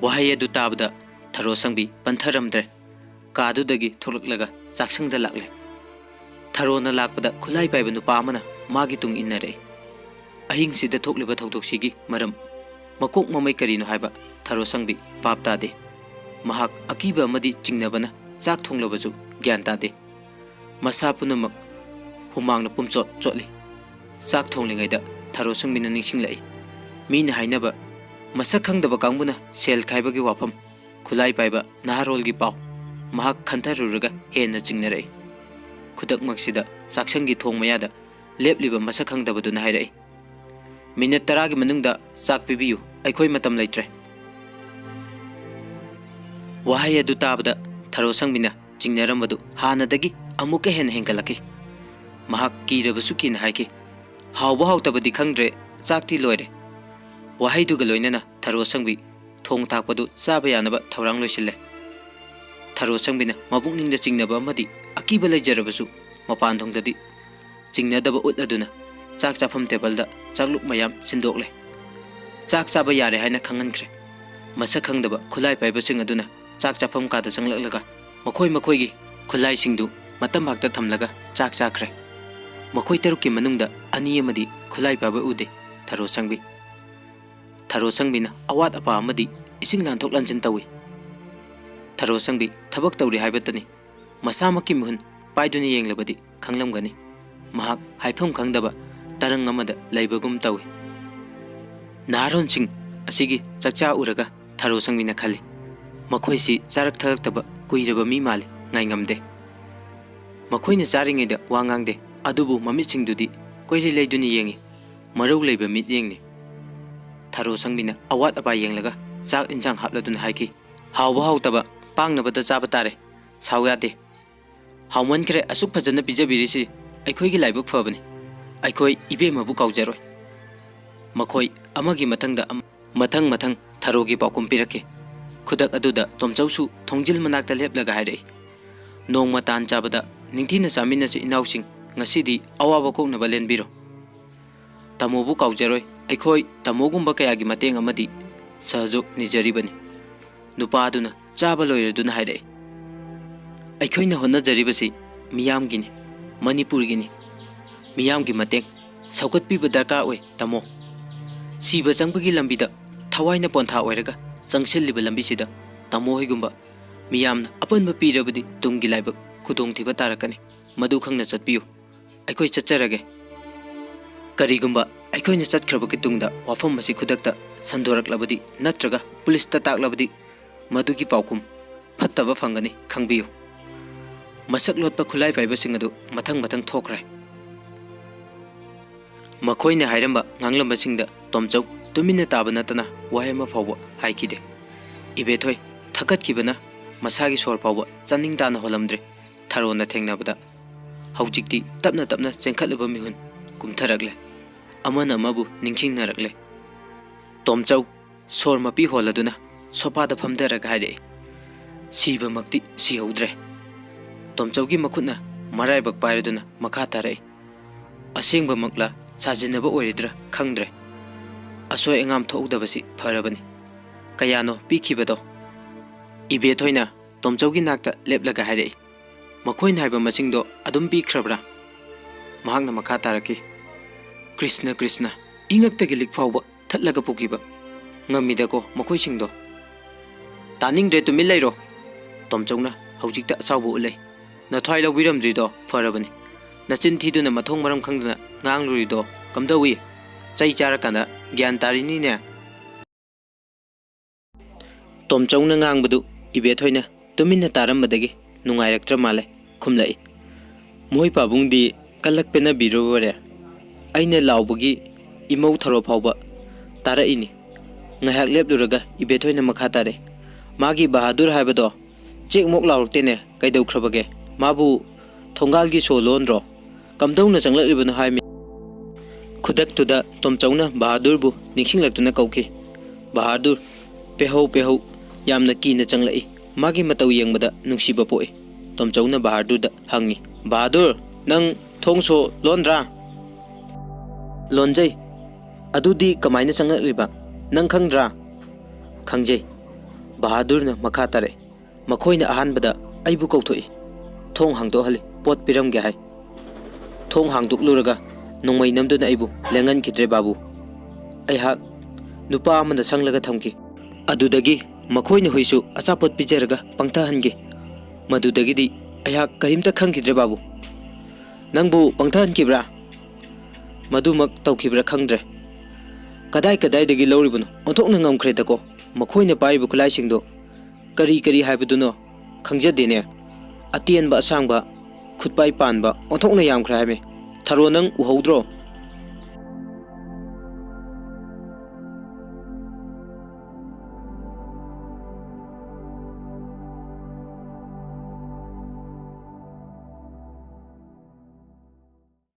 ꯋꯥꯍꯩ ꯑꯗꯨ ꯇꯥꯕꯗ ꯊꯔꯣ ꯁꯪꯕꯤ ꯄꯟꯊꯔꯝꯗ꯭ꯔꯦ꯫ ꯀꯥꯗꯨꯗꯒꯤ ꯊꯣꯛꯂꯛꯂꯒ ꯆꯥꯛꯁꯪꯗ ꯂꯥꯛꯂꯦ꯫ ꯊꯔꯣꯅ ꯂꯥꯛꯄꯗ ꯈꯨꯠꯂꯥꯏ ꯄꯥꯏꯕ ꯅꯨꯄꯥ ꯑꯃꯅ ꯃꯥꯒꯤ ꯇꯨꯡ ꯏꯟꯅꯔꯛꯏ꯫ ꯑꯍꯤꯡꯁꯤꯗ ꯊꯣꯛꯂꯤꯕ ꯊꯧꯗꯣꯛꯁꯤꯒꯤ ꯃꯔꯝ, ꯃꯀꯣꯛ ꯃꯃꯩ ꯀꯔꯤꯅꯣ ꯍꯥꯏꯕ ꯊꯔꯣꯁꯪꯕꯤ ꯚꯥꯞ ꯇꯥꯗꯦ꯫ ꯃꯍꯥꯛ ꯑꯀꯤꯕ ꯑꯃꯗꯤ ꯆꯤꯡꯅꯕꯅ ꯆꯥꯛ ꯊꯣꯡꯂꯕꯁꯨ ꯒ꯭ꯌꯥꯟ ꯇꯥꯗꯦ꯫ ꯃꯁꯥ ꯄꯨꯝꯅꯃꯛ ꯍꯨꯃꯥꯡꯅ ꯄꯨꯝꯆꯣꯠ ꯆꯣꯠꯂꯤ꯫ ꯆꯥꯛ ꯊꯣꯡꯂꯤꯉꯩꯗ ꯊꯔꯣꯁꯪꯕꯤꯅ ꯅꯤꯡꯁꯤꯡꯂꯛꯏ꯫ ꯃꯤꯅ ꯍꯥꯏꯅꯕ, ꯃꯁꯛ ꯈꯪꯗꯕ ꯀꯥꯡꯕꯨꯅ ꯁꯦꯜ ꯈꯥꯏꯕꯒꯤ ꯋꯥꯐꯝ, ꯈꯨꯠꯂꯥꯏ ꯄꯥꯏꯕ ꯅꯍꯥꯔꯣꯜꯒꯤ ꯄꯥꯎ꯫ ꯃꯍꯥꯛ ꯈꯟꯊꯔꯨꯔꯒ ꯍꯦꯟꯅ ꯆꯤꯡꯅꯔꯛꯏ꯫ ꯈꯨꯗꯛꯃꯛꯁꯤꯗ ꯆꯥꯛꯁꯪꯒꯤ ꯊꯣꯡ ꯃꯌꯥꯗ ꯂꯦꯞꯂꯤꯕ ꯃꯁꯛ ꯈꯪꯗꯕꯗꯨꯅ ꯍꯥꯏꯔꯛꯏ, "ꯃꯤꯅꯠ ꯇꯔꯥꯒꯤ ꯃꯅꯨꯡꯗ ꯆꯥꯛ ꯄꯤꯕꯤꯌꯨ, ꯑꯩꯈꯣꯏ ꯃꯇꯝ ꯂꯩꯇ꯭ꯔꯦ"꯫ ꯋꯥꯍꯩ ꯑꯗꯨ ꯇꯥꯕꯗ ꯊꯔꯣꯁꯪꯕꯤꯅ ꯆꯤꯡꯅꯔꯝꯕꯗꯨ ꯍꯥꯟꯅꯗꯒꯤ ꯑꯃꯨꯛꯀ ꯍꯦꯟꯅ ꯍꯦꯟꯒꯠꯂꯛꯈꯤ꯫ ꯃꯍꯥꯛ ꯀꯤꯔꯕꯁꯨ ꯀꯤꯅ ꯍꯥꯏꯈꯤ, "ꯍꯥꯎꯕ ꯍꯥꯎꯇꯕꯗꯤ ꯈꯪꯗ꯭ꯔꯦ, ꯆꯥꯛꯇꯤ ꯂꯣꯏꯔꯦ"꯫ ꯋꯥꯍꯩꯗꯨꯒ ꯂꯣꯏꯅꯅ ꯊꯔꯣꯁꯪꯕꯤ ꯊꯣꯡ ꯊꯥꯛꯄꯗꯨ ꯆꯥꯕ ꯌꯥꯅꯕ ꯊꯧꯔꯥꯡ ꯂꯣꯏꯁꯤꯜꯂꯦ꯫ ꯊꯔꯣꯁꯪꯕꯤꯅ ꯃꯄꯨꯛꯅꯤꯡꯗ ꯆꯤꯡꯅꯕ ꯑꯃꯗꯤ ꯑꯀꯤꯕ ꯂꯩꯖꯔꯕꯁꯨ, ꯃꯄꯥꯟ ꯊꯣꯡꯗꯗꯤ ꯆꯤꯡꯅꯗꯕ ꯎꯠꯂꯗꯨꯅ ꯆꯥꯛ ꯆꯥꯐꯝ ꯇꯦꯕꯜꯗ ꯆꯥꯛꯂꯨꯛ ꯃꯌꯥꯝ ꯁꯤꯟꯗꯣꯛꯂꯦ꯫ ꯆꯥꯛ ꯆꯥꯕ ꯌꯥꯔꯦ ꯍꯥꯏꯅ ꯈꯪꯍꯟꯈ꯭ꯔꯦ꯫ ꯃꯁꯛ ꯈꯪꯗꯕ ꯈꯨꯠꯂꯥꯏ ꯄꯥꯏꯕꯁꯤꯡ ꯑꯗꯨꯅ ꯆꯥꯛ ꯆꯥꯐꯝ ꯀꯥꯗ ꯆꯪꯂꯛꯂꯒ ꯃꯈꯣꯏ ꯃꯈꯣꯏꯒꯤ ꯈꯨꯠꯂꯥꯏꯁꯤꯡꯗꯨ ꯃꯇꯝ ꯉꯥꯛꯇ ꯊꯝꯂꯒ ꯆꯥꯛ ꯆꯥꯈ꯭ꯔꯦ꯫ ꯃꯈꯣꯏ ꯇꯔꯨꯛꯀꯤ ꯃꯅꯨꯡꯗ ꯑꯅꯤ ꯑꯃꯗꯤ ꯈꯨꯠꯂꯥꯏ ꯄꯥꯏꯕ ꯎꯗꯦ꯫ ꯊꯔꯣꯁꯪꯕꯤ, ꯊꯔꯣꯁꯪꯕꯤꯅ ꯑꯋꯥꯠ ꯑꯄꯥ ꯑꯃꯗꯤ ꯏꯁꯤꯡ ꯂꯥꯟꯊꯣꯛ ꯂꯥꯟꯁꯤꯟ ꯇꯧꯏ꯫ ꯊꯔꯣꯁꯪꯕꯤ ꯊꯕꯛ ꯇꯧꯔꯤ ꯍꯥꯏꯕꯇꯅꯤ꯫ ꯃꯁꯥꯃꯛꯀꯤ ꯃꯤꯍꯨꯟ ꯄꯥꯏꯗꯨꯅ ꯌꯦꯡꯂꯕꯗꯤ ꯈꯪꯂꯝꯒꯅꯤ꯫ ꯃꯍꯥꯛ ꯍꯥꯏꯐꯝ ꯈꯪꯗꯕ ꯇꯔꯪ ꯑꯃꯗ ꯂꯩꯕꯒꯨꯝ ꯇꯧꯏ꯫ ꯅꯍꯥꯔꯣꯟꯁꯤꯡ ꯑꯁꯤꯒꯤ ꯆꯥꯛꯆꯥ ꯎꯔꯒ ꯊꯔꯣꯁꯪꯕꯤꯅ ꯈꯜꯂꯤ, "ꯃꯈꯣꯏꯁꯤ ꯆꯥꯔꯛ ꯊꯛꯂꯛꯇꯕ ꯀꯨꯏꯔꯕ ꯃꯤ ꯃꯥꯜꯂꯤ, ꯉꯥꯏꯉꯝꯗꯦ"꯫ ꯃꯈꯣꯏꯅ ꯆꯥꯔꯤꯉꯩꯗ ꯋꯥ ꯉꯥꯡꯗꯦ, ꯑꯗꯨꯕꯨ ꯃꯃꯤꯠꯁꯤꯡꯗꯨꯗꯤ ꯀꯣꯏꯔꯩ ꯂꯩꯗꯨꯅ ꯌꯦꯡꯏ꯫ ꯃꯔꯧ ꯂꯩꯕ ꯃꯤꯠꯌꯦꯡꯅꯤ꯫ ꯊꯔꯣꯁꯪꯕꯤꯅ ꯑꯋꯥꯠ ꯑꯄꯥ ꯌꯦꯡꯂꯒ ꯆꯥꯛ ꯏꯟꯁꯥꯡ ꯍꯥꯞꯂꯗꯨꯅ ꯍꯥꯏꯈꯤ, "ꯍꯥꯎꯕ ꯍꯥꯎꯇꯕ ꯄꯥꯡꯅꯕꯗ ꯆꯥꯕ ꯇꯥꯔꯦ꯫ ꯁꯥꯎ ꯌꯥꯗꯦ꯫ ꯍꯥꯎꯃꯟꯈ꯭ꯔꯦ, ꯑꯁꯨꯛ ꯐꯖꯅ ꯄꯤꯖꯕꯤꯔꯤꯁꯤ ꯑꯩꯈꯣꯏꯒꯤ ꯂꯥꯏꯕꯛ ꯐꯕꯅꯤ꯫ ꯑꯩꯈꯣꯏ ꯏꯕꯦꯝꯃꯕꯨ ꯀꯥꯎꯖꯔꯣꯏ"꯫ ꯃꯈꯣꯏ ꯑꯃꯒꯤ ꯃꯊꯪꯗ ꯑꯃ, ꯃꯊꯪ ꯃꯊꯪ ꯊꯔꯣꯒꯤ ꯄꯥꯎꯈꯨꯝ ꯄꯤꯔꯛꯈꯤ꯫ ꯈꯨꯗꯛ ꯑꯗꯨꯗ ꯇꯣꯝꯆꯧꯁꯨ ꯊꯣꯡꯖꯤꯜ ꯃꯅꯥꯛꯇ ꯂꯦꯞꯂꯒ ꯍꯥꯏꯔꯛꯏ, "ꯅꯣꯡꯃ ꯇꯥꯟ ꯆꯥꯕꯗ ꯅꯤꯡꯊꯤꯅ ꯆꯥꯃꯤꯟꯅꯁꯤ ꯏꯅꯥꯎꯁꯤꯡ, ꯉꯁꯤꯗꯤ ꯑꯋꯥꯕ ꯀꯣꯛꯅꯕ ꯂꯦꯟꯕꯤꯔꯣ"꯫ "ꯇꯥꯃꯣꯕꯨ ꯀꯥꯎꯖꯔꯣꯏ꯫ ꯑꯩꯈꯣꯏ ꯇꯥꯃꯣꯒꯨꯝꯕ ꯀꯌꯥꯒꯤ ꯃꯇꯦꯡ ꯑꯃꯗꯤ ꯁꯍꯖꯣꯛ ꯅꯤꯖꯔꯤꯕꯅꯤ꯫ ꯅꯨꯄꯥꯗꯨꯅ ꯆꯥꯕ ꯂꯣꯏꯔꯗꯨꯅ ꯍꯥꯏꯔꯛꯏ, "ꯑꯩꯈꯣꯏꯅ ꯍꯣꯠꯅꯖꯔꯤꯕꯁꯤ ꯃꯤꯌꯥꯝꯒꯤꯅꯤ, ꯃꯅꯤꯄꯨꯔꯒꯤꯅꯤ꯫ ꯃꯤꯌꯥꯝꯒꯤ ꯃꯇꯦꯡ, ꯁꯧꯒꯠꯄꯤꯕ ꯗꯔꯀꯥꯔ ꯑꯣꯏ, ꯇꯥꯃꯣ꯫ ꯁꯤꯕ ꯆꯪꯕꯒꯤ ꯂꯝꯕꯤꯗ ꯊꯋꯥꯏꯅ ꯄꯣꯟꯊꯥ ꯑꯣꯏꯔꯒ ꯆꯪꯁꯤꯜꯂꯤꯕ ꯂꯝꯕꯤꯁꯤꯗ ꯇꯥꯃꯣ ꯍꯣꯏꯒꯨꯝꯕ ꯃꯤꯌꯥꯝꯅ ꯑꯄꯟꯕ ꯄꯤꯔꯕꯗꯤ ꯇꯨꯡꯒꯤ ꯂꯥꯏꯕꯛ ꯈꯨꯗꯣꯡꯊꯤꯕ ꯇꯥꯔꯛꯀꯅꯤ꯫ ꯃꯗꯨ ꯈꯪꯅ ꯆꯠꯄꯤꯌꯨ꯫ ꯑꯩꯈꯣꯏ ꯆꯠꯆꯔꯒꯦ꯫ ꯀꯔꯤꯒꯨꯝꯕ ꯑꯩꯈꯣꯏꯅ ꯆꯠꯈ꯭ꯔꯕꯒꯤ ꯇꯨꯡꯗ ꯋꯥꯐꯝ ꯑꯁꯤ ꯈꯨꯗꯛꯇ ꯁꯟꯗꯣꯔꯛꯂꯕꯗꯤ ꯅꯠꯇ꯭ꯔꯒ ꯄꯨꯂꯤꯁꯇ ꯇꯥꯛꯂꯕꯗꯤ ꯃꯗꯨꯒꯤ ꯄꯥꯎꯈꯨꯝ ꯐꯠꯇꯕ ꯐꯪꯒꯅꯤ, ꯈꯪꯕꯤꯌꯨ꯫ ꯃꯁꯛ ꯂꯣꯠꯄ ꯈꯨꯠꯂꯥꯏ ꯄꯥꯏꯕꯁꯤꯡ ꯑꯗꯨ ꯃꯊꯪ ꯃꯊꯪ ꯊꯣꯛꯈ꯭ꯔꯦ꯫ ꯃꯈꯣꯏꯅ ꯍꯥꯏꯔꯝꯕ ꯉꯥꯡꯂꯝꯕꯁꯤꯡꯗ ꯇꯣꯝꯆꯧ ꯇꯨꯃꯤꯟꯅ ꯇꯥꯕ ꯅꯠꯇꯅ ꯋꯥꯍꯩ ꯑꯃ ꯐꯥꯎꯕ ꯍꯥꯏꯈꯤꯗꯦ꯫ ꯏꯕꯦꯊꯣꯏ ꯊꯛꯀꯠꯈꯤꯕꯅ ꯃꯁꯥꯒꯤ ꯁꯣꯔ ꯐꯥꯎꯕ ꯆꯥꯅꯤꯡ ꯇꯥꯅ ꯍꯣꯜꯂꯝꯗ꯭ꯔꯦ꯫ ꯊꯔꯣꯅ ꯊꯦꯡꯅꯕꯗ ꯍꯧꯖꯤꯛꯇꯤ ꯇꯞꯅ ꯇꯞꯅ ꯆꯦꯟꯈꯠꯂꯕ ꯃꯤꯍꯨꯟ ꯀꯨꯝꯊꯔꯛꯂꯦ꯫ ꯑꯃꯅ ꯑꯃꯕꯨ ꯅꯤꯡꯁꯤꯡꯅꯔꯛꯂꯦ꯫ ꯇꯣꯝꯆꯧ ꯁꯣꯔ ꯃꯄꯤ ꯍꯣꯜꯂꯗꯨꯅ ꯁꯣꯐꯥꯗ ꯐꯝꯊꯔꯒ ꯍꯥꯏꯔꯛꯏ, "ꯁꯤꯕꯃꯛꯇꯤ ꯁꯤꯍꯧꯗ꯭ꯔꯦ꯫" ꯇꯣꯝꯆꯧꯒꯤ ꯃꯈꯨꯠꯅ ꯃꯔꯥꯏꯕꯛ ꯄꯥꯏꯔꯗꯨꯅ ꯃꯈꯥ ꯇꯥꯔꯛꯏ, "ꯑꯁꯦꯡꯕꯃꯛꯂꯥ ꯁꯥꯖꯤꯟꯅꯕ ꯑꯣꯏꯔꯗ꯭ꯔꯥ ꯈꯪꯗ꯭ꯔꯦ꯫ ꯑꯁꯣꯏ ꯑꯉꯥꯝ ꯊꯣꯛꯍꯧꯗꯕꯁꯤ ꯐꯔꯕꯅꯤ꯫ ꯀꯌꯥꯅꯣ ꯄꯤꯈꯤꯕꯗꯣ?" ꯏꯕꯦꯊꯣꯏꯅ ꯇꯣꯝꯆꯧꯒꯤ ꯅꯥꯛꯇ ꯂꯦꯞꯂꯒ ꯍꯥꯏꯔꯛꯏ, "ꯃꯈꯣꯏꯅ ꯍꯥꯏꯕ ꯃꯁꯤꯡꯗꯣ ꯑꯗꯨꯝ ꯄꯤꯈ꯭ꯔꯕ꯭ꯔꯥ?" ꯃꯍꯥꯛꯅ ꯃꯈꯥ ꯇꯥꯔꯛꯈꯤ, "ꯀ꯭ꯔꯤꯁꯅ, ꯀ꯭ꯔꯤꯁꯅ, ꯏꯉꯛꯇꯒꯤ ꯂꯤꯛ ꯐꯥꯎꯕ ꯊꯠꯂꯒ ꯄꯨꯈꯤꯕ ꯉꯝꯃꯤꯗꯀꯣ ꯃꯈꯣꯏꯁꯤꯡꯗꯣ꯫" "ꯇꯥꯅꯤꯡꯗ꯭ꯔꯦ, ꯇꯨꯃꯤꯟ ꯂꯩꯔꯣ꯫" ꯇꯣꯝꯆꯧꯅ ꯍꯧꯖꯤꯛꯇ ꯑꯁꯥꯎꯕ ꯎꯠꯂꯛꯏ꯫ "ꯅꯊ꯭ꯋꯥꯏ ꯂꯧꯕꯤꯔꯝꯗ꯭ꯔꯤꯗꯣ ꯐꯔꯕꯅꯤ꯫ ꯅꯆꯤꯟ ꯊꯤꯗꯨꯅ ꯃꯊꯣꯡ ꯃꯔꯝ ꯈꯪꯗꯅ ꯉꯥꯡꯂꯨꯔꯤꯗꯣ ꯀꯝꯗꯧꯏ? ꯆꯩ ꯆꯥꯔꯀꯥꯟꯗ ꯒ꯭ꯌꯥꯟ ꯇꯥꯔꯤꯅꯤꯅꯦ꯫" ꯇꯣꯝꯆꯧꯅ ꯉꯥꯡꯕꯗꯨ ꯏꯕꯦꯊꯣꯏꯅ ꯇꯨꯃꯤꯟꯅ ꯇꯥꯔꯝꯕꯗꯒꯤ ꯅꯨꯡꯉꯥꯏꯔꯛꯇ꯭ꯔ ꯃꯥꯜꯂꯦ, ꯈꯨꯝꯂꯛꯏ, "ꯃꯣꯏ ꯄꯥꯕꯨꯡꯗꯤ ꯀꯜꯂꯛ ꯄꯦꯟꯅꯕꯤꯔꯨꯔꯦ꯫" ꯑꯩꯅ ꯂꯥꯎꯕꯒꯤ ꯏꯃꯧ ꯊꯔꯣ ꯐꯥꯎꯕ ꯇꯥꯔꯛꯏꯅꯤ꯫ ꯉꯥꯏꯍꯥꯛ ꯂꯦꯞꯂꯨꯔꯒ ꯏꯕꯦꯊꯣꯏꯅ ꯃꯈꯥ ꯇꯥꯔꯛꯏ, "ꯃꯥꯒꯤ ꯕꯍꯥꯗꯨꯔ ꯍꯥꯏꯕꯗꯣ ꯆꯦꯛ ꯃꯣꯛ ꯂꯥꯎꯔꯛꯇꯦꯅꯦ, ꯀꯩꯗꯧꯈ꯭ꯔꯕꯒꯦ? ꯃꯥꯕꯨ ꯊꯣꯡꯒꯥꯜꯒꯤ ꯁꯣ ꯂꯣꯟꯗ꯭ꯔꯣ? ꯀꯝꯗꯧꯅ ꯆꯪꯂꯛꯂꯤꯕꯅꯣ ꯍꯥꯏꯃꯤ?" ꯈꯨꯗꯛꯇꯨꯗ ꯇꯣꯝꯆꯧꯅ ꯕꯍꯥꯗꯨꯔꯕꯨ ꯅꯤꯡꯁꯤꯡꯂꯛꯇꯨꯅ ꯀꯧꯈꯤ, "ꯕꯍꯥꯗꯨꯔ, ꯄꯦꯍꯧ, ꯄꯦꯍꯧ, ꯌꯥꯝꯅ ꯀꯤꯅ ꯆꯪꯂꯛꯏ꯫ ꯃꯥꯒꯤ ꯃꯇꯧ ꯌꯦꯡꯕꯗ ꯅꯨꯡꯁꯤꯕ ꯄꯣꯛꯏ꯫" ꯇꯣꯝꯆꯧꯅ ꯕꯍꯥꯗꯨꯔꯗ ꯍꯪꯉꯤ, "ꯕꯍꯥꯗꯨꯔ, ꯅꯪ ꯊꯣꯡ ꯁꯣ ꯂꯣꯟꯗ꯭ꯔꯥ?" "ꯂꯣꯟꯖꯩ꯫" "ꯑꯗꯨꯗꯤ ꯀꯃꯥꯏꯅ ꯆꯪꯂꯛꯂꯤꯕ? ꯅꯪ ꯈꯪꯗ꯭ꯔꯥ?" "ꯈꯪꯖꯩ꯫" ꯕꯍꯥꯗꯨꯔꯅ ꯃꯈꯥ ꯇꯥꯔꯛꯏ, "ꯃꯈꯣꯏꯅ ꯑꯍꯥꯟꯕꯗ ꯑꯩꯕꯨ ꯀꯧꯊꯣꯛꯏ, ꯊꯣꯡ ꯍꯥꯡꯗꯣꯛꯍꯜꯂꯤ, ꯄꯣꯠ ꯄꯤꯔꯝꯒꯦ ꯍꯥꯏ꯫ ꯊꯣꯡ ꯍꯥꯡꯗꯣꯛꯂꯨꯔꯒ ꯅꯣꯡꯃꯩ ꯅꯝꯗꯨꯅ ꯑꯩꯕꯨ ꯂꯦꯡꯍꯟꯈꯤꯗ꯭ꯔꯦ ꯕꯥꯕꯨ꯫ ꯑꯩꯍꯥꯛ ꯅꯨꯄꯥ ꯑꯃꯅ ꯁꯪꯂꯒ ꯊꯝꯈꯤ꯫ ꯑꯗꯨꯗꯒꯤ ꯃꯈꯣꯏꯅ ꯍꯨꯏꯁꯨ ꯑꯆꯥꯄꯣꯠ ꯄꯤꯖꯔꯒ ꯄꯪꯊꯍꯟꯈꯤ꯫ ꯃꯗꯨꯗꯒꯤꯗꯤ ꯑꯩꯍꯥꯛ ꯀꯔꯤꯝꯇ ꯈꯪꯈꯤꯗ꯭ꯔꯦ ꯕꯥꯕꯨ꯫ ꯅꯪꯕꯨ ꯄꯪꯊꯍꯟꯈꯤꯕ꯭ꯔꯥ? ꯃꯗꯨꯃꯛ ꯇꯧꯈꯤꯕ꯭ꯔꯥ ꯈꯪꯗ꯭ꯔꯦ꯫ ꯀꯗꯥꯏ ꯀꯗꯥꯏꯗꯒꯤ ꯂꯧꯔꯤꯕꯅꯣ? ꯑꯣꯟꯊꯣꯛꯅ ꯉꯝꯈ꯭ꯔꯦꯗꯀꯣ꯫ ꯃꯈꯣꯏꯅ ꯄꯥꯏꯔꯤꯕ ꯈꯨꯠꯂꯥꯏꯁꯤꯡꯗꯣ ꯀꯔꯤ ꯀꯔꯤ ꯍꯥꯏꯕꯗꯨꯅꯣ ꯈꯪꯖꯗꯦꯅꯦ꯫ ꯑꯇꯦꯟꯕ ꯑꯁꯥꯡꯕ, ꯈꯨꯠꯄꯥꯏ ꯄꯥꯟꯕ ꯑꯣꯟꯊꯣꯛꯅ ꯌꯥꯝꯈ꯭ꯔꯦ ꯍꯥꯏꯃꯤ꯫ ꯊꯔꯣ, ꯅꯪ ꯎꯍꯧꯗ꯭ꯔꯣ?